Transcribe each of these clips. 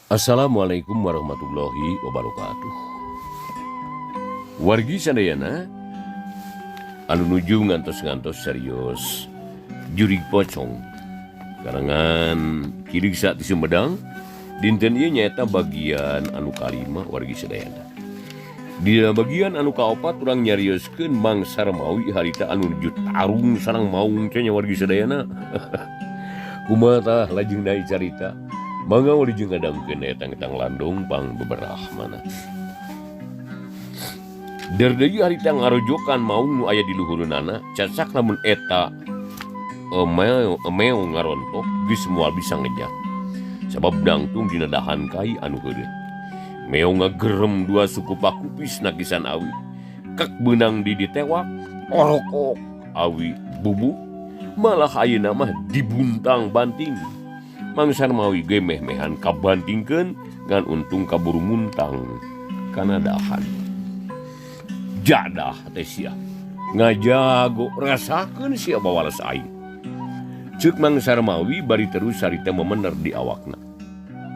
Assalamualaikum warahmatullahi wabarakatuh. Wargi sadayana anu nuju ngantos-ngantos serius Jurig Pocong karangan Ki Riksa ti Sumedang dinten ieu nyaeta bagian anu kalima wargi sadayana. Dina bagian anu kaopat urang nyarioskeun Mang Sarmawi harita anu nuju tarung sareng maung teh nya wargi sadayana. Kumaha tah lajeng deui carita? Mangga wilujeng ngadangkeun etang-etang landung pang beberah mana. Der deui harita ngarojokan maung nu aya di luhureunana, cacak lamun eta meong ngarontok geus moal bisa ngejat. Sabab dangtung dina dahan kai anu heureut. Meong ngagerem dua suku pakupis nakisan awi. Kek beunang di ditewak, orokok awi bubu, malah ayeuna mah dibuntang banting. Mang Sarmawi ge meh-mehan kabantingkeun ngan untung kaburu muntang kana dahan. Jadah teh sia ngajago rasakeun sia bawales aing. Ceuk Mang Sarmawi bari terus harita memener di awakna.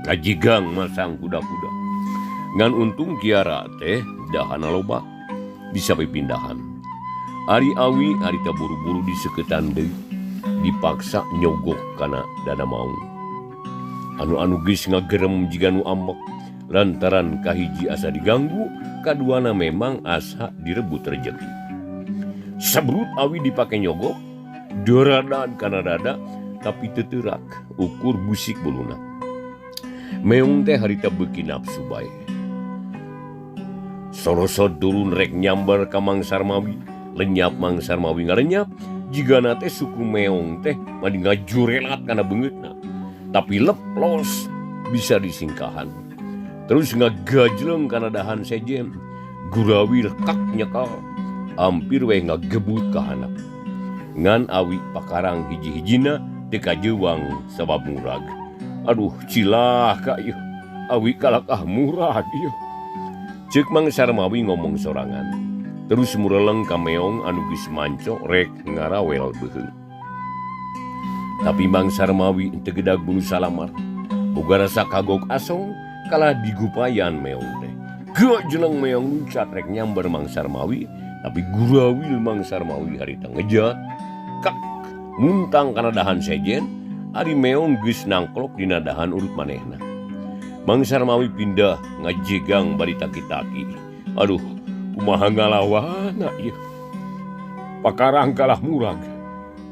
Ngajigang masang kuda-kuda. Ngan untung kiara teh dahana loba bisa pipindahan. Ari awi harita buru-buru diseketan deui dipaksa nyogok kana dada maung. Anu-anu geus ngagerem jiga nu ambek lantaran kahiji asa diganggu, kaduana memang asa direbut rejeki. Sabrut awi dipake nyogok, doradan kana dada tapi teu teurak ukur busik buluna. Meong teh harita beuki nafsu bae. Sorosot turun rek nyambar ka Mang Sarmawi, lenyap Mang Sarmawi ngalenyap, jigana teh suku meong teh madi ngajurelat kana beungeutna. Tapi leplos bisa disingkahan. Terus ngagajleng kana dahan sejen, gurawil kak nyekal, hampir we ngagebut ka handap. Ngan awi pakarang hiji-hijina teu kajeuwang sabab murag. Aduh cilaka ieu, awi kalakah murag ieu. Ceuk Mang Sarmawi ngomong sorangan. Terus mureleng ka meong anu geus manco rek ngarawel beuheung. Tapi Mang Sarmawi teu gedag bulu salamar. Boga rasa kagok asong kalah digupayan meong teh. Gejeleng meong luncat rek nyamber Mang Sarmawi, tapi gurawil Mang Sarmawi harita ngejat. Kak muntang kana dahan sejen, ari meong geus nangklok dina dahan urut manehna. Mang Sarmawi pindah ngajegang bari taki-taki. Aduh, kumaha ngalawana ieu. Pakarang kalah murag.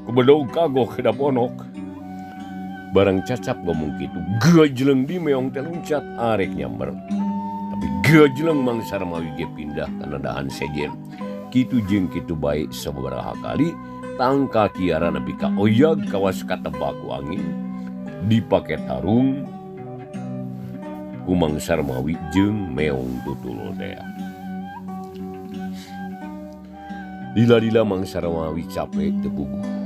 Kubedog kagok da ponok. Barang cacap ngomong kitu, gajleng di meong teh luncat arek nyamber. Tapi gajleng Mang Sarmawi ge pindah kana dahan sejen. Kitu jeung kitu bae sababaraha kali tangka kiara nepi ka oyag kawas katebak ku angin dipake tarung ku Mang Sarmawi jeung meong tutul teh. Lila-lila Mang Sarmawi capek teu puguh.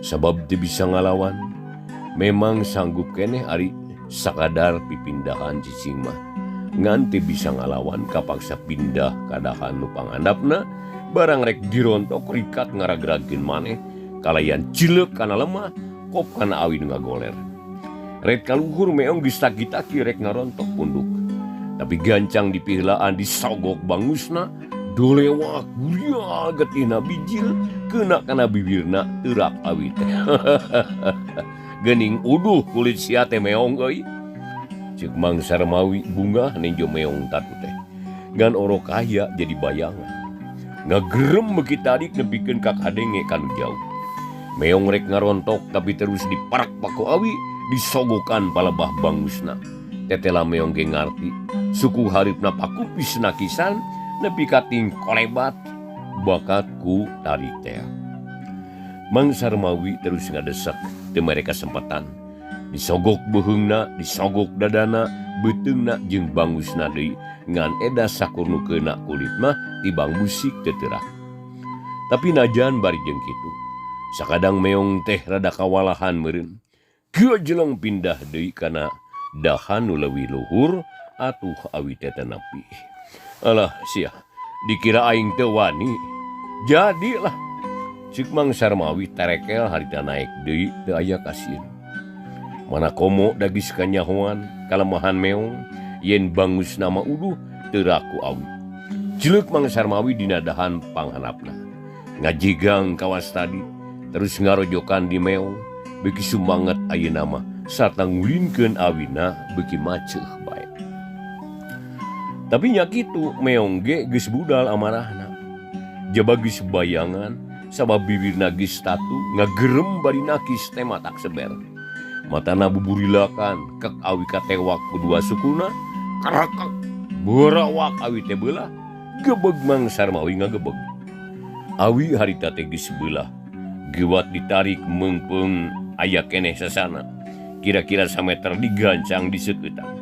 Sabab teu bisa ngalawan. Memang sanggup keneh ari sakadar pipindahan cicing mah. Ngan teu bisa ngalawan kapaksa pindah kadahan nu pangandapna, barang rek dirontok rikat ngaragragkeun maneh, kalayan cileuk kana lemah, kop kana awi nu ngagoler. Rek kaluhur meong geus taki-taki rek ngarontok punduk. Tapi gancang dipihlaan disogok bangusna, dolewak guria getihna bijil, kena kana bibirna teurak awi teh. Gening uduh kulit sia teh meong euy. Ceuk Mang Sarmawi bungah ninjo meong tatu teh. Ngan orok aya jadi bayangan. Ngagerem beuki tarik nepikeun ka kadenge kanu jauh. Meong rek ngarontok tapi terus diparak paku awi disogokan palebah bangusna. Tetela meong ge ngarti suku haripna pakupis nakisan nepi ka tingkolebat bakat ku tarik teh. Mang Sarmawi terus ngadesak teu mere kasempatan. Disogok beuheungna, disogok dadana, beuteungna jeung bangusna deui. Ngan eda sakur nu keuna kulit mah tibang musik teu teurak. Tapi najan bari jeung kitu, sakadang meong teh rada kawalahan meureun. Gejeleng pindah deui kana dahan nu leuwih luhur atuh awi teh teu nepi. Alah sia, dikira aing teu wani. Jadilah Ceuk Mang Sarmawi tarekel harita naik deui teu aya kasieun. Mana komo dagis kanyahoan. Kalemahan meong yen bangus nama uduh teu raku awi. Cileuk Mang Sarmawi dina dahan panghanapna. Ngajigang kawas tadi terus ngarojokan di meong beuki sumanget ayeuna mah sarta ngulinkeun awina beuki maceuh bae. Tapi nya kitu meong ge geus budal amarahna. Jaba geus bayangan sabab bibirna geus tatu ngagerem bari nakis teh matak seber. Matana buburilakan kek awi katewak ku dua sukuna karakak berawak awi teh beulah gebeg Mang Sarmawi ngagebeg. Awi harita teh geus beulah gewat ditarik meungpeung aya keneh sasana kira-kira sameter digancang di seueutan.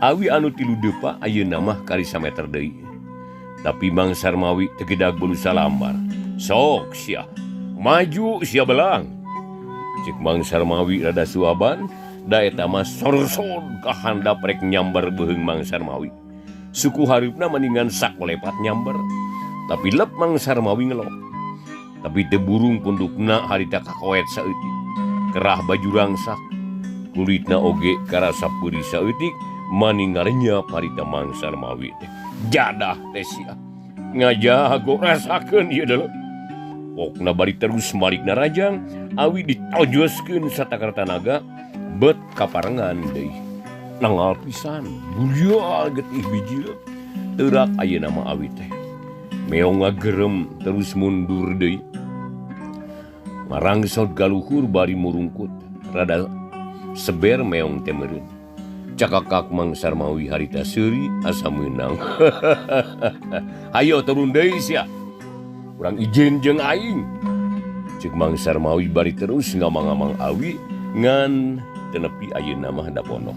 Awi anu tilu depa ayeuna mah kari sameter deui. Tapi Mang Sarmawi teu gedag bulu salambar. Sok sia, maju sia belang. Cek Mang Sarmawi rada suaban, da eta mah sorsor ka handap rek nyamber beuheung Mang Sarmawi. Suku hareupna mendingan sakolepat nyamber. Tapi lep Mang Sarmawi ngelok. Tapi teu burung pundukna harita kakoet saeutik. Kerah baju rangsak, kulitna oge karasa peurih saeutik, maning ngarenyap harita Mang Sarmawi teh. Jadah teh sia. Ngajago rasakeun ieu deuleu. Pokna bari terus malikna rajang, awi ditojoskeun satakar tanaga, bet kaparengan deui. Nangal pisan, burial getih bijil. Teurak ayeuna mah awi teh. Meong ngagerem terus mundur deui. Ngarangsot galuhur bari murungkut, rada seber meong teh meureun. Cakakak Mang Sarmawi harita seuri asa meunang. Hayo turun deui sia. Urang izin jeung aing. Ceuk Mang Sarmawi bari terus ngamang-ngamang awi ngan teu nepi ayeuna mah da pondok.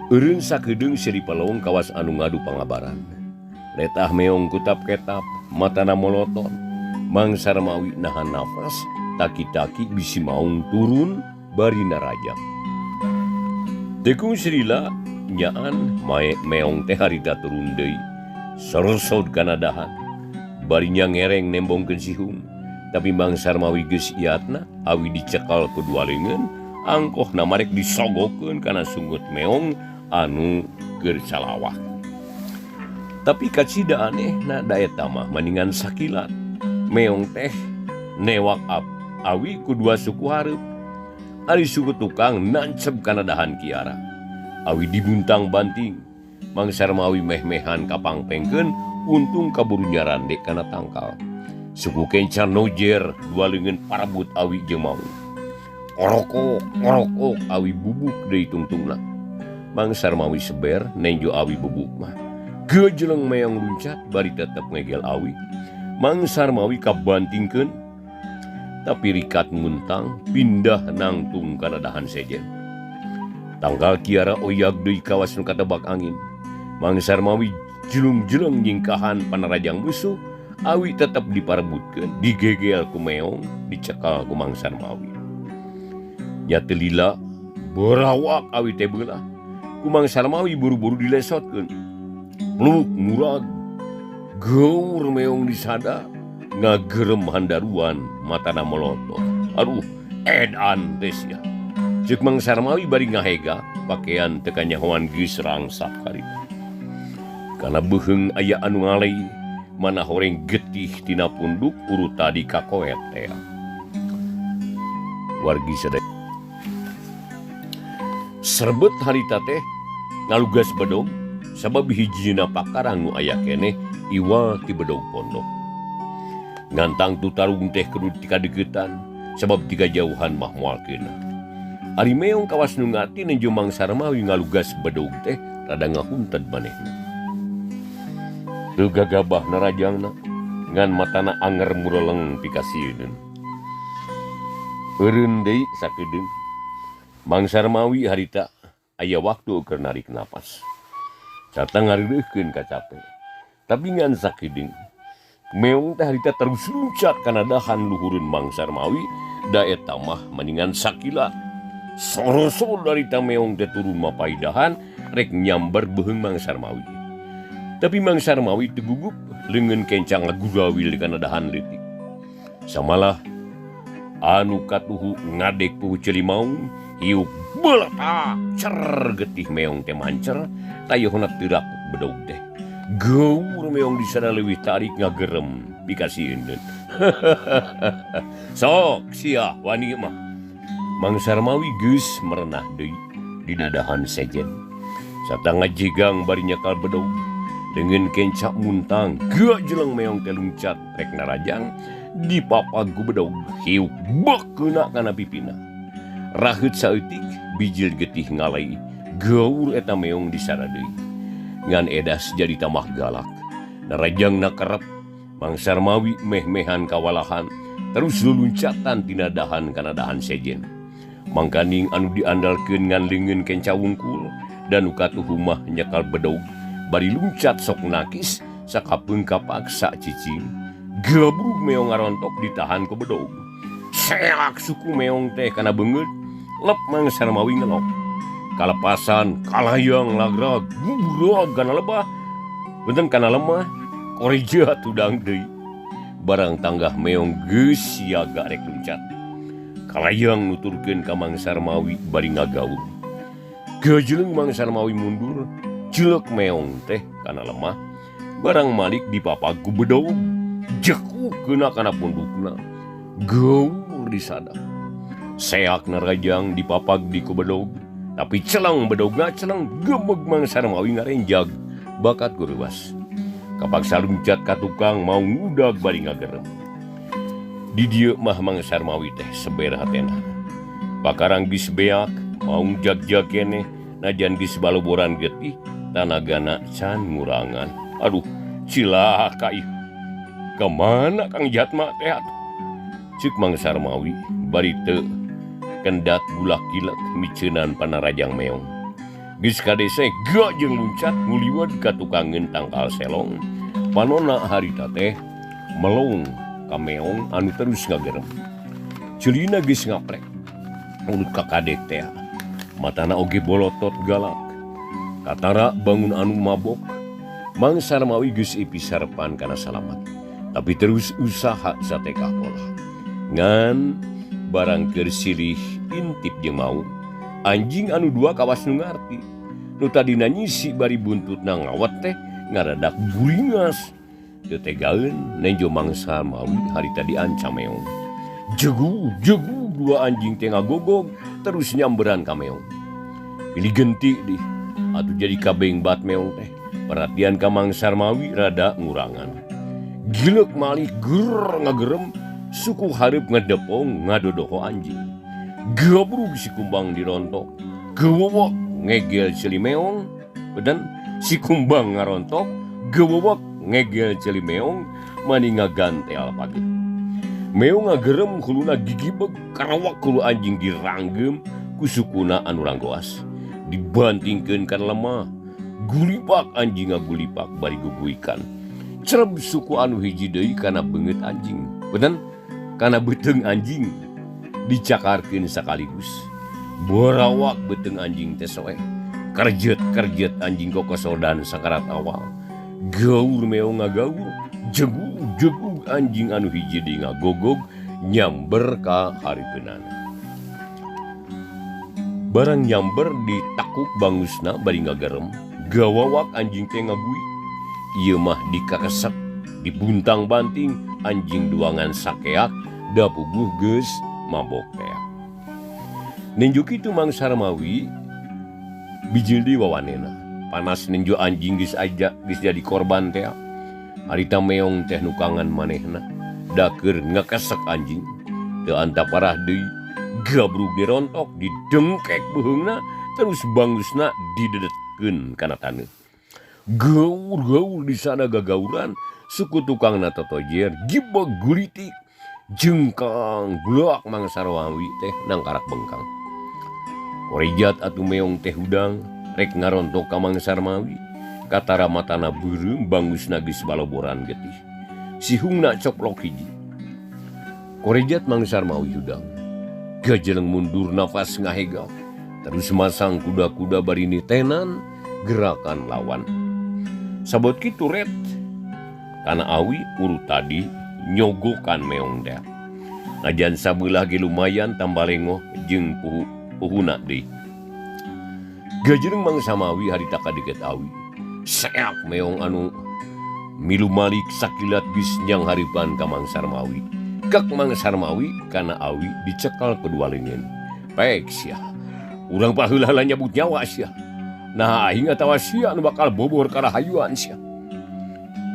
Eureun sakedeung Seri Palowong kawas anu ngadu pangabaran. Letah meong kutap-ketap, matana molotot. Mang Sarmawi nahan nafas, taki-taki bisi maung turun bari narajang. Tekung Srila nyaan mae meong teh harita turun deui. Sorosod kana dahan. Barinya ngereng nembongkeun sihung. Tapi Mang Sarmawi geus iatna awi dicekal ku dua leungeun, angkohna marek disogokeun kana sungut meong anu keur calawak. Tapi kacida anehna da eta mah maningan sakilat. Meong teh newak awi ku dua suku hareup. Ari suku tukang nancep kana dahan kiara. Awi dibuntang banting. Mang Sarmawi meh-mehan kapangpengkeun untung kaburu nyarande kana tangkal. Suku kenca nojer dua leungeun parabut awi jeung maung. Orokok, orokok awi bubuk deui tungtungna. Mang Sarmawi seber nenjo awi bubuk mah. Gejeleng meong luncat bari tetep ngegel awi. Mang Sarmawi kabantingkeun tapi rikat muntang pindah nangtung kana dahan sejen. Tanggal kiara oyag deui kawas nu katebak angin. Mang Sarmawi jelung-jelung nyingkahan panarajang musuh, awi tetep diparebutkeun, digegel ku meong, dicekal ku Mang Sarmawi. Nya teu lila berawak awi teh beulah. Ku Mang Sarmawi buru-buru dilesotkeun. Pluk murag geur meong disada ngagerem handaruan matana melotot. Aduh, edan teh sia. Ceuk Mang Sarmawi bari ngahega, pakaian teu kanyahoan geus rangsak harita. Kana beuheung aya anu ngalei, mana horeng getih tina punduk urut tadi kakoet teh. Wargi sadaya serbet harita teh ngalugas bedog sabab hijina pakarang nu aya keneh iwal ti bedog pondok. Ngantang tu tarung teh kudu tikadeukeutan sabab tiga jauhan mah moal keuna. Ari meong kawas nu ngati nenjo Mang Sarmawi ngalugas bedog teh rada ngahunted manehna. Teu gagabah narajangna ngan matana anger mureleng pikasieun. Eureun deui sakedeung. Mang Sarmawi harita aya waktu keur narik napas. Sarta ngareureuhkeun kacape. Tapi ngan sakedeung. Meong teh harita terus luncat kana dahan luhureun Mang Sarmawi, da eta mah maningan sakila. Sorosor darita meong teh turun mapaidahan rek nyamber beuheung Mang Sarmawi. Tapi Mang Sarmawi teu gugup, leungeun kencang ngagurawil kana dahan leutik. Samalah anu katuhu ngadek puhu ceuli maung Hiuk beletak cer getih meong teh mancer tayuhna teurak bedog teh. Gaur meong di sana leuwih tarik ngagerem pikasieun. Sok sia wani mah. Mang Sarmawi geus merenah deui dina dahan sejen. Sarta ngajigang bari nyakal bedog dengan kencak muntang gak jeleng meong teh luncat rek narajang dipapag ku bedog hiuk bek keuna kana pipina. Raheut saeutik bijil getih ngalai gaur eta meong disara deui. Ngan edas jadi tamah galak. Narajangna kerep Mang Sarmawi meh-mehan kawalahan terus luluncatan tina dahan kana dahan sejen. Mangkaning anu diandalkeun ngan leungeun kenca wungkul dan nu katuhu mah nyekal bedog bari luncat sok nakis sakapeung kapaksa cicing. Gabrug meong ngarontok ditahan ku bedog. Seak suku meong teh kana beungeut lep Mang Sarmawi ngelok. Kalepasan kalayang lagrag gubrag kana lebah. Benten kana lemah koreja tudang deui. Barang tanggah meong geus siaga rek luncat. Kalayang nuturkeun ka Mang Sarmawi bari ngagaul. Gajeleng Mang Sarmawi mundur, jelek meong teh kana lemah. Barang malik dipapag ku bedog, jekuk keuna kana pundukna. Gaur disadap. Seak narajang dipapag di ku bedog, tapi celang bedogna celang gemeg Mang Sarmawi ngarenjag bakat guruwas. Kapaksa luncat ka tukang mau ngudag bari ngagerem. Di dieu mah Mang Sarmawi teh seber hatena. Pakarang geus beak, mau jag-jag keneh, najan geus baloboran getih, tanagana can ngurangan. Aduh, cilaka ih. Kamana Kang Jatma teh atuh? Ceuk Mang Sarmawi bari teu kendat gulak gilek miceunan panarajang meong. Geus kadese gak jeung luncat nguliwat ka tukangeun tangkal selong. Panona harita teh melong ka meong anu terus ngagerem. Ceulina geus ngaprek. Mulut ka kadek teh. Matana oge bolotot galak. Katara bangun anu mabok. Mang Sarmawi geus ipi sarepan kana salamat. Tapi terus usaha satekah pola. Ngan barang keur silih intip jeung mau. Anjing anu dua kawas nu ngarti. Nu tadina nyisi bari buntutna ngawat teh ngaradak buringas. Teu tegaeun nenjo Mang Sarmawi harita diancam meong. Jegu jegu dua anjing teh ngagogog terus nyamberan ka meong. Pilih genti dih atuh jadi kabeng bat meong teh. Perhatian ka Mang Sarmawi rada ngurangan. Gilek malih ger ngagerem suku hareup ngedepong ngadodoho anjing. Gabrug si kumbang dirontok. Gewowok ngegel ceuli meong. Dan si kumbang ngarontok gewowok ngegel ceuli meong mani ngagantel pagi. Meong ngagerem huluna gigibeg karawak hulu anjing diranggem ku sukuna anu ranggoas. Dibantingkeun kana lemah. Gulipak anjing ngagulipak bari guguikan. Cereb suku anu hiji deui kana beungeut anjing. Benten kana beuteung anjing dicakarkeun sakaligus. Borawak beuteung anjing teh soeh. Kerjet-kerjet anjing kokosodan sakarat awal. Gaur meong ngagaur, jegu-jegu anjing anu hiji deui ngagogog nyamber ka hareupeunana. Barang nyamber ditakuk bangusna bari ngagerem, gawawak anjing teh ngaguik. Ieu mah dikakesek, dibuntang-banting anjing duangan sakeak da puguh geus mabok teh. Ninju kitu Mang Sarmawi bijil di wawanena. Panas ninju anjing geus aja geus jadi korban teh. Harita meong teh nukangan manehna da keur ngakesek anjing. Teu anta parah deui, gabrug dirontok, didengkek beuheungna terus bangusna didedetkeun kana taneuh. Gaur-gaur di sana gagauran, suku tukangna totojer gibeg gulitik jengkang glak Mang Sarmawi teh nangkarak bengkang. Korejat atuh meong teh hudang rek ngarontok ka Mang Sarmawi. Katara matana beureum bangusna geus baloboran getih. Sihungna coplok hiji. Korejat Mang Sarmawi hudang. Gajeleng mundur nafas ngahegak. Terus masang kuda-kuda bari nitenan gerakan lawan. Sabot kitu ret kana awi urut tadi nyogokan meong teh. Najan sabelah ge lumayan tambah lengoh jeung puhu Puhuna deui. Gajreng Mang Sarmawi harita ka deket awi. Seak meong anu milu malik sakilat geus nyang hareupan ka Mang Sarmawi. Kak Mang Sarmawi kana awi dicekal kedua leungeun. Pek sia. Urang paheula nyabut nyawa sia. Nah aing atawa sia nu bakal bobor karahayuan sia.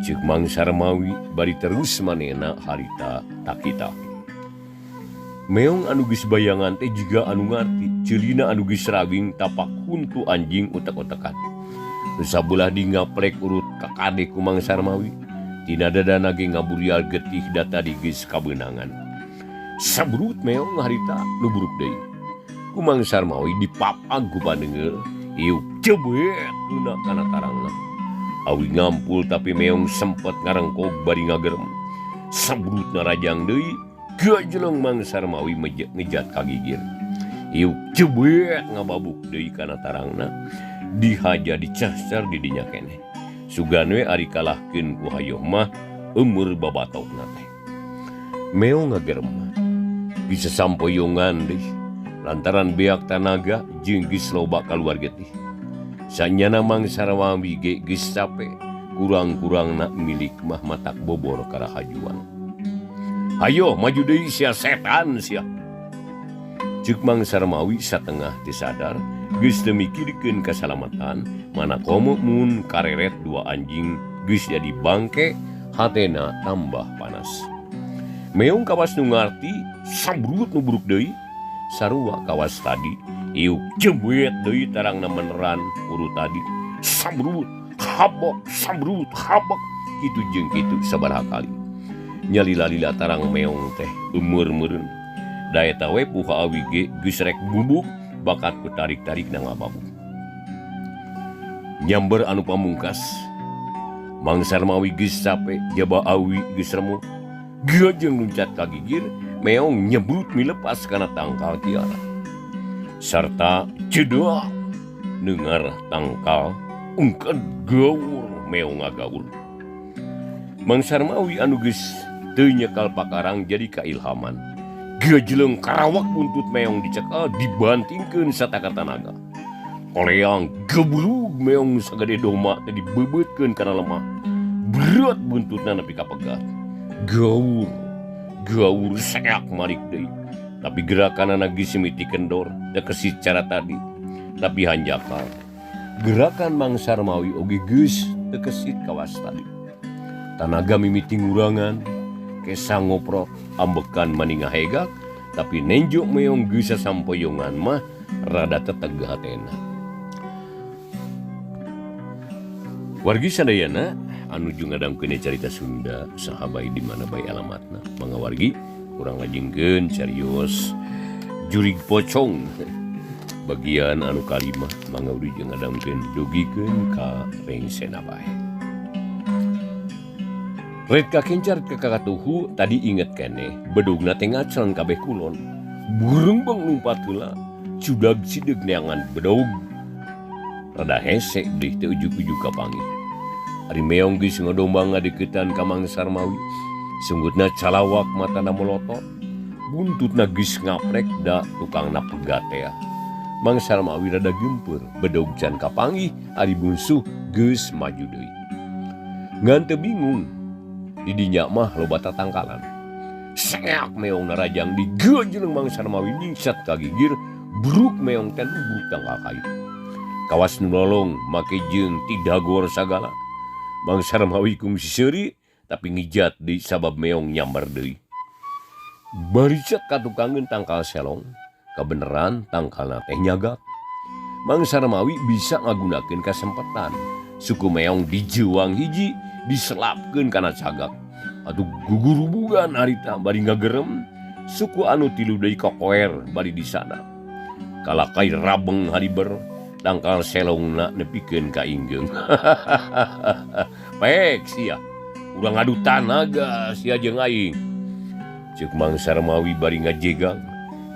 Ceuk Mang Sarmawi bari terus manehna harita takita. Meong anu geus bayangan teh jiga anu ngarti, ceulina anu geus rawing tapak huntu anjing utek-utekan. Nu sabelah di ngaplek urut kakade ku Mang Sarmawi. Tina dadana ge ngaburial getih da tadi geus kabeunangan. Sabrut meong harita nu buruk deui. Ku Mang Sarmawi dipapag ku paneunggeul, ieu cebet tuna kana tarangna. Awi ngampul tapi meong sempet ngarengkog bari ngagerem. Sabrut narajang deui. Gajeleng Mang Sarmawi ngejat ka gigir. Ieu cebet ngababuk deui kana tarangna. Dihaja dicascar di dinya keneh. Sugan we ari kalahkeun ku hayoh mah eumeur babatokna teh. Meong ngagerem. Bisa sampoyongan deui lantaran beak tanaga jeung geus loba kaluar getih. Sanyana Mang Sarmawi ge geus cape, kurang-kurangna milik mah matak bobor karahajuan. Ayo maju deui sia setan sia. Ceuk Mang Sarmawi satengah teu sadar geus teu mikirkeun kasalamatan mana komo mun kareret dua anjing geus jadi bangke hatena tambah panas. Meong kawas nu ngarti sabrut nu buruk deui sarua kawas tadi ieu jebet deui tarangna meneran urut tadi sabrut habok sabrut habok kitu jeung kitu sabaraha kali. Nyalila-lila tarang meong teh eumeur meureun. Da eta we puha awi ge geus rek bubuk bakat ku tarik-tarik na ngababuk. Nyamber anu pamungkas. Mang Sarmawi geus cape jaba awi geus remuk. Gajeng luncat ka gigir, meong nyebut milepas kana tangkal tiara. Sarta cedak dengar tangkal ungked gaur meong ngagaur. Mang Sarmawi anu geus teu nyekal pakarang jadi kailhaman. Gajeleng karawak buntut meong dicekal dibantingkeun sataka tanaga. Koleang geblug meong sagede doma teh dibebeutkeun kana lemah. Berat buntutna nepi ka pegat. Gaur, gaur seak marik deui. Tapi gerakanana geus mimiti kendor teu kesit cara tadi. Tapi hanjakal. Gerakan Mang Sarmawi oge geus teu kesit kawas tadi. Tanaga mimiti ngurangan, kesa ngoprok, ambekan maning ngahegak, tapi nenjo meong geus sasampoyongan mah rada teteg hatena. Wargi sadayana anu jeung ngadangkeun carita Sunda saha bae di mana bae alamatna, mangga wargi urang lajengkeun carios Jurig Pocong bagian anu kalima, mangga urang jeung ngadangkeun dugikeun ka rengsena bae. Red kakencar ke kakatuhu tadi inget keneh bedugna teh ngacreng kabeh kulon. Burung bang lumpat heula, cudag sideug neangan bedog. Rada hese deui teu ujug-ujug ka panggih. Ari meong geus ngodombang ngadeukeutan ka Mang Sarmawi. Sunggutna calawak matana molotot. Buntutna geus ngaprek da tukangna pegat tea. Mang Sarmawi rada geumpeur, bedog can kapanggih ari bungsuh geus maju deui. Ngan teu bingung. Di dinya mah loba tatangkalan. Seak meong narajang digejeleng Mang Sarmawi nyingsat ka gigir, bruk meong teh nubruk tangkal kayu. Kawas nu nolong make jeung tidagor sagala. Mang Sarmawi kungsi seuri tapi ngijat deui sabab meong nyamber deui. Baricet katukangeun tangkal selong, kabeneran tangkalna teh nyagak. Mang Sarmawi bisa ngagunakeun kasempatan. Suku meong dijeuang hiji diselapkeun kana cagak. Atuh gugurubugan harita bari ngagerem, suku anu tilu deui kokoer bari disana. Kalakai rabeng hariber, tangkal selongna nepikeun ka inggeung. Pek sia, urang ngadu tanaga sia jeung aing. Ceuk Mang Sarmawi bari ngajegang,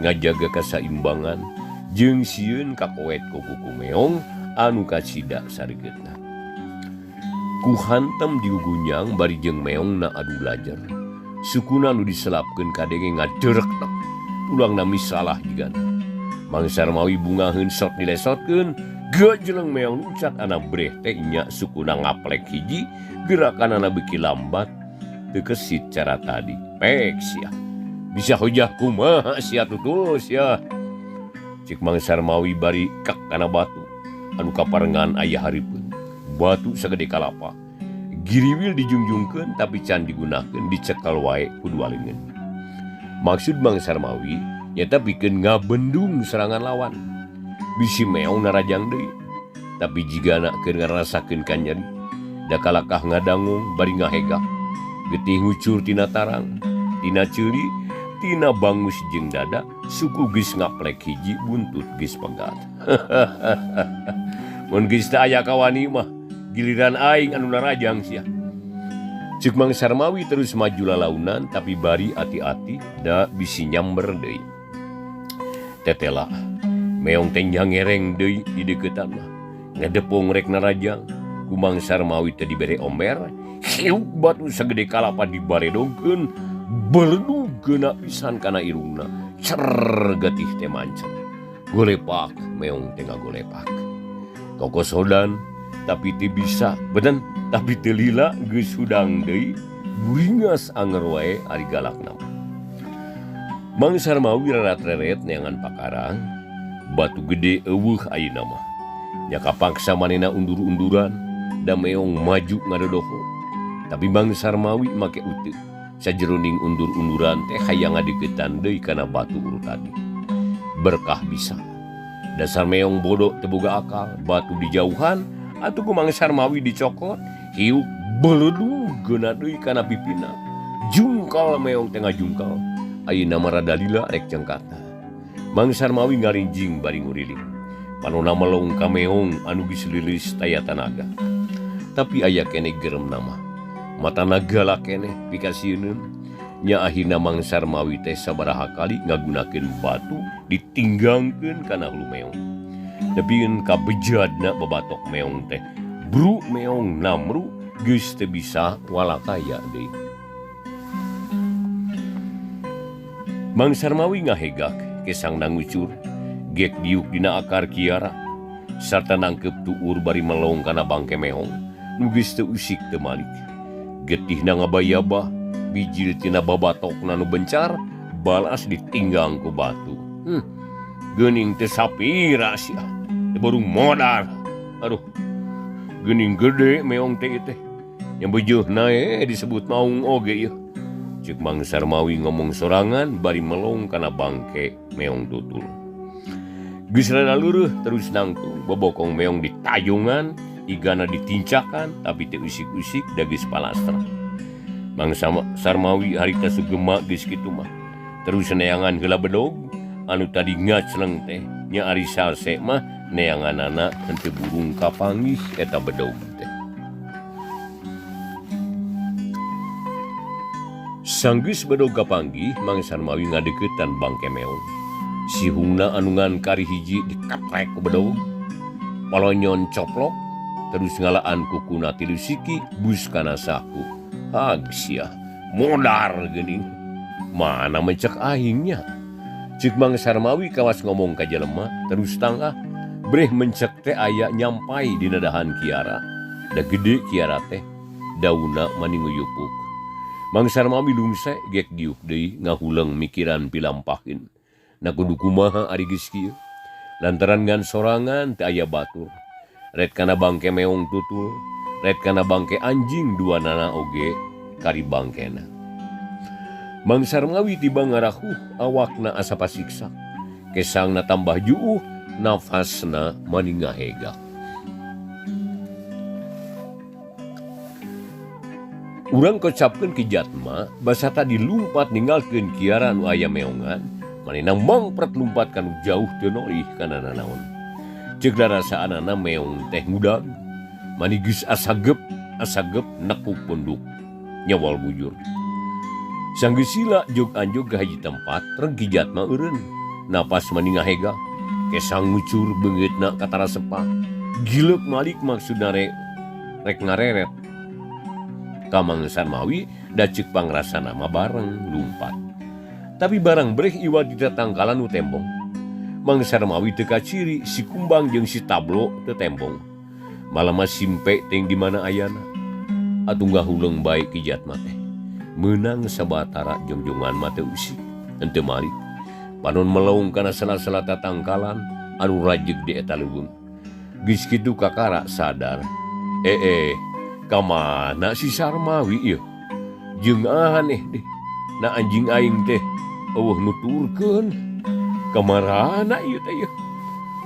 ngajaga kasaimbangan jeung sieun kakoet ku kuku meong anu kacida saregeutna. Ku hantem digugunyang bari jeung meongna adu belajar. Sukuna nu diselapkeun kadenge ngadereknek, tulangna misalah jigana. Mang Sarmawi bungaheun sok dilesotkeun gajeleng meong luncat ana breh teh nya sukuna ngaplek hiji gerakanana beuki lambat teu kesit cara tadi. Pek sia. Bisa hujah kumaha sia tutul sia. Cik Mang Sarmawi bari kak kana batu anu kaparengan aya hareupeun. Batu sagede kalapa. Giriwil dijungjungkeun tapi can digunakeun dicekal wae ku dua leungeun. Maksud Mang Sarmawi nyata pikeun ngabendung serangan lawan. Bisi meong narajang deui. Tapi jigana keur ngarasakeun kanyeri, da kalakah ngadangung bari ngahegak. Getih ngucur tina tarang, tina ceuli, tina bangus jeung dada, suku geus ngaplek hiji buntut geus pegat. Mun geus teu aya kawani mah giliran aing anu narajang sia. Ceuk Mang Sarmawi terus maju lalaunan tapi bari ati-ati da bisi nyamber deui. Tetela meong teh nyangereng deui di deuketan mah. Ngedepung rek narajang, ku Mang Sarmawi teh dibere omber, hiuk batu sagede kalapa dibaredogkeun, beledug geuna pisan kana irungna. Cer getih teh mancer. Golepak meong teh ngagolepak. Kokosodan tapi teu bisa, beden tapi teu lila geus hudang deui, buringas anger wae ari galakna. Mang Sarmawi rarat-reret neangan pakarang, batu gede eueuh ayeuna mah. Nya kapaksa manehna undur-unduran da meong maju ngadodoho. Tapi Mang Sarmawi make uteuh. Sajeroning undur-unduran teh hayang ngadeukeutan deui kana batu uru tadi. Berkah bisa. Dasar meong bodoh teu boga akal, batu dijauhan atuh ku Mang Sarmawi dicokot, hiuk beledug geuna deui kana pipina. Jungkal meong teh ngajungkal. Ayeuna mah rada lila rek cengkatna. Mang Sarmawi ngarinjing bari nguriling. Panona melong ka meong anu geus lilis taya tanaga. Tapi aya keneh geremna mah. Matana galak keneh pikasieun. Nya akhirna Mang Sarmawi teh sabaraha kali ngagunakeun batu ditinggangkeun kana hulu meong. Nepikeun ka bejadna babatok meong teh. Bru meong namru geus teu bisa walakaya deui. Mang Sarmawi ngahegak kesangna ngucur, gek diuk dina akar kiara sarta nangkep tuur bari melong kana bangke meong nu geus teu usik teu malik. Getihna ngabayabah bijil tina babatokna nu bencar balas ditinggang ku batu. Geuning teh sapira sia, teh baru modar. Aduh, geuning gede meong teh ieu teh. Yang beujeuna disebut maung oge ieu. Ceuk Mang Sarmawi ngomong sorangan bari melong kana bangke meong tutul. Geus rada leureih terus nangtung, bobokong meong ditayungan, igana ditincakan tapi teu usik-usik da geus palastra. Mang Sarmawi harita sugema geus kitu mah. Terus neangan heula bedog anu tadi ngacleng teh nya ari salse mah neanganana henteu burung kapanggih eta bedog teh. Sanggeus bedog kapanggih Mang Sarmawi ngadeuketan bangke meong. Sihungna anu ngan kari hiji dikatrek ku bedog. Palonyon coplok terus ngalaan kukuna tilu siki bus kana saku. Hag sia, modar geuning. Mana mencek aingnya. Ceuk Mang Sarmawi kawas ngomong ka jelema terus tangah breh mencek teh aya nyampai dina dahan kiara. Da gede kiara teh dauna mani nguyupuk. Mang Sarmawi lungse gek diuk deui ngahuleng mikiran pilampahin. Na kudu kumaha ari geus kieu. Lantaran ngan sorangan teu aya batur. Ret kana bangke meong tutul, ret kana bangke anjing dua nana oge kari bangkena. Mang Sarmawi tiba ngarahuh awakna asa pasiksa. Kesangna tambah juuh, nafasna mani ngahegak. Urang kocapkeun ki Jatma, basa tadi lumpat ninggalkeun kiara nu aya meongan, manehna mangpret lumpat kanu jauh teu nolih kana nanaon. Ceuk rarasaanana meong teh ngudag, mani geus asagep, asagep nekuk punduk, nyawal bujur. Sanggeus sila jog anjog ka hiji tempat, reng Ki Jatma eureun, napas mani ngahegak, kesang ngucur beungeutna katara sepah. Gileuk malik maksudna rek ngareret. Ka Mang Sarmawi da ceuk pangrasana mah bareng lumpat. Tapi barang breh iwal dina tangkalan nu tembong. Mang Sarmawi teu kaciri, si Kumbang jeung si Tablo teu tembong. Malah mah simpe teuing di mana ayana. Atuh ngahuleng bae Ki Jatma teh. Meunang sabatara jongjongan mah teu usik, henteu malik. Panon melong kana sela-sela tatangkalan anu rajeg di eta leuweung. Geus kitu kakara sadar. Ka mana si Sarmawi ieu? Jeung aneh deh. Na anjing aing teh eueuh nuturkeun. Kamarana ieu teh ieu?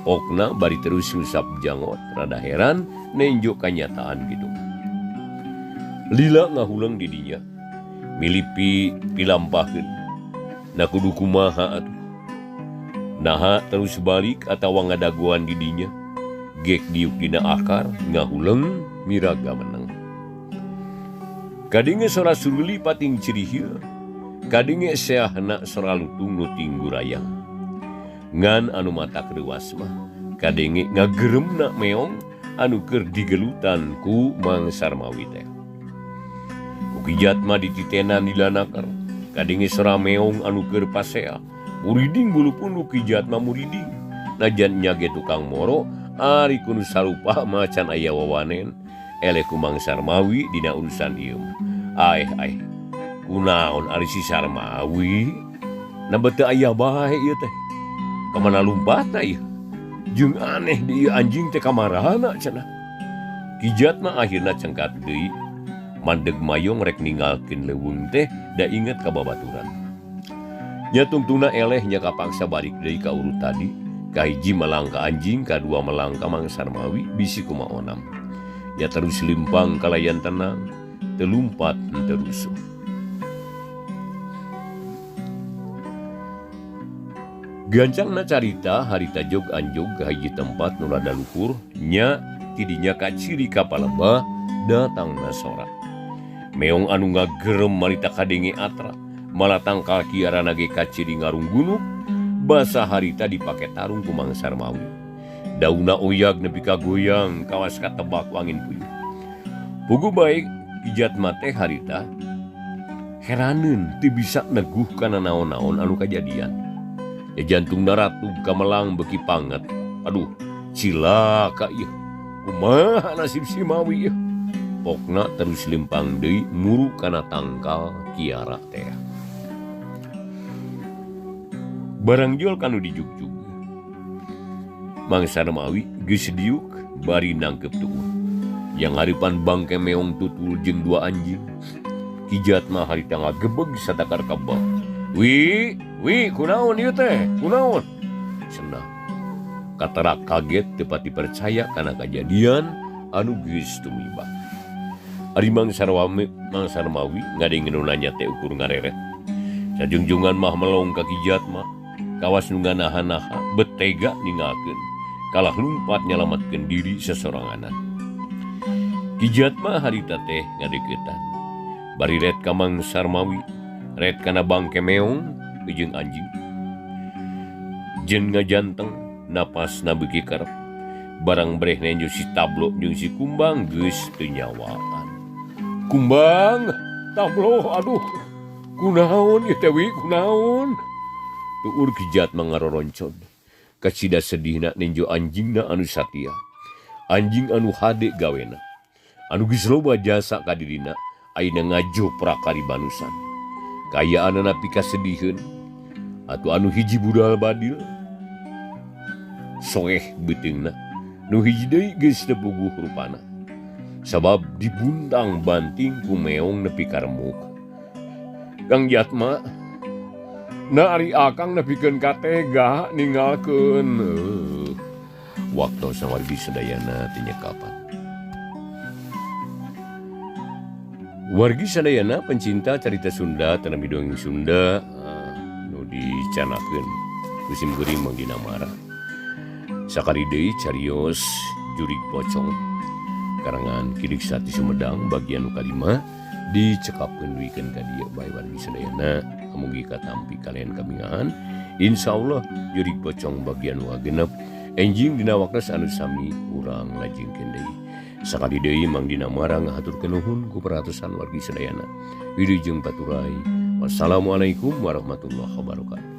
Pokna bari terus ngusap jangot, rada heran nenjo kanyataan gitu. Lila ngahuleng di dinya, milipi pilampahkeun. Na kudu kumaha atuh? Naha terus balik atawa ngadaguan di dinya. Gek diuk dina akar ngahuleng miraga meneng. Kadenge sora suruli pating cirihil, kadenge seahna sora lutung nu tinggurayang. Ngan anu mata kreuwas mah kadenge ngageremna meong anu keur digelutan ku Mang Sarmawi teh. Ku Ki Jatma dititenan dilanaker, kadenge sora meong anu keur pasea. Muriding bulu pundu Ki Jatma muriding. Najan nya ge tukang moro, ari ku nu sarupa mah can aya wawanen. Eleh ku Mang Sarmawi dina urusan ieu mah. Aeh aeh, kunaon ari si Sarmawi? Na beuteung aya bae ieu teh. Kamana lumpatna ieu? Jeung aneh di ieu anjing teh kamarana cenah. Ki Jatma akhirna cengkat deui, mandeg mayong rek ninggalkeun leuweung teh da inget ka babaturan. Nya tungtungna eleh nya kapaksa balik deui ka urut tadi, kahiji melangka anjing, kadua melangka Mang Sarmawi bisi kumaha onam. Nya terus limpang kalayan tenang, teu lumpat henteu rusuh. Gancangna carita harita jog anjog ka hiji tempat nu rada luhur, nya tidinya kaciri ka palembah datangna sora. Meong anu ngagerem marita kadenge atra, malah tangkal kiarana ge kaciri ngarunggunuk, basa harita dipake tarung ku Mang Sarmawi. Dauna oyag nepi ka goyang kawas katebak wangin puyuh. Puguh bae Ki Jatma teh harita heraneun teu bisa neguh kana naon-naon anu kajadian. Ya jantung naratu kamelang beki panget. Aduh, cilaka ieu. Kumaha nasib si Mawi ieu? Pokna terus limpang deui muru kana tangkal kiara teh. Barang jual kanu dijugjug. Mang Sarmawi geus diuk bari nangkep tuur. Yang haripan bangke meong tutul jeung dua anjing. Ki Jatma harita ngagebeg satakar kebal. Wi, wi, kunaon ieu teh? Kunaon? Cenah. Katara kaget teu pati percaya kana kajadian anu geus tumiba. Ari Mang Sarwami, Mang Sarmawi ngadenge nu nanya teh ukur ngareret. Sajungjungan mah melong ka Ki Jatma, kawas nu nganaha-naha betega ninggalkeun, kalah lumpat nyalametkeun diri sasoranganan. Ki Jatma harita teh ngadeukeutan. Bari ret ka Mang Sarmawi, ret kana bangke meong jeung anjing. Jeung ngajanteng napasna beuki kerep. Barang breh nenjo si Tablo jeung si Kumbang geus teu nyawaan. Kumbang, Tablo, aduh. Kunaon ieu teh wi, kunaon? Tuur Ki Jatma ngaroroncon. Kacida sedihna nenjo anjingna anu satia. Anjing anu hade gawena. Anu geus loba jasa ka dirina, ayeuna ngajoprak ka ribanusan. Kayaanana pikasediheun. Atuh anu hiji budal badil soeh beuteungna, nu hiji deui geus teu puguh rupana. Sabab dibuntang banting ku meong nepi ka remuk. Kang Jatma, na ari akang nepikeun ka tega ninggalkeun. Waktu sawargi sadayana teh nyekapan. Wargi sadayana pencinta carita Sunda tanami dongeng Sunda nu dicanakeun ku sim kuring Mang Dina Mara. Sakali deui carios jurig pocong karangan Ki Diksa ti Sumedang bagian nu kalima dicekapkeun duikeun ka dieu bae wargi sadayana mugi katampi kalian kamingahan. Insyaallah jurig pocong bagian nu kagenep enjing dina waktos anu sami urang lajengkeun deui. Sakali deui Mang Dina Mara ngahaturkeun nuhun ku perhatosan wargi sadayana. Wilujeng paturai. Wassalamualaikum warahmatullahi wabarakatuh.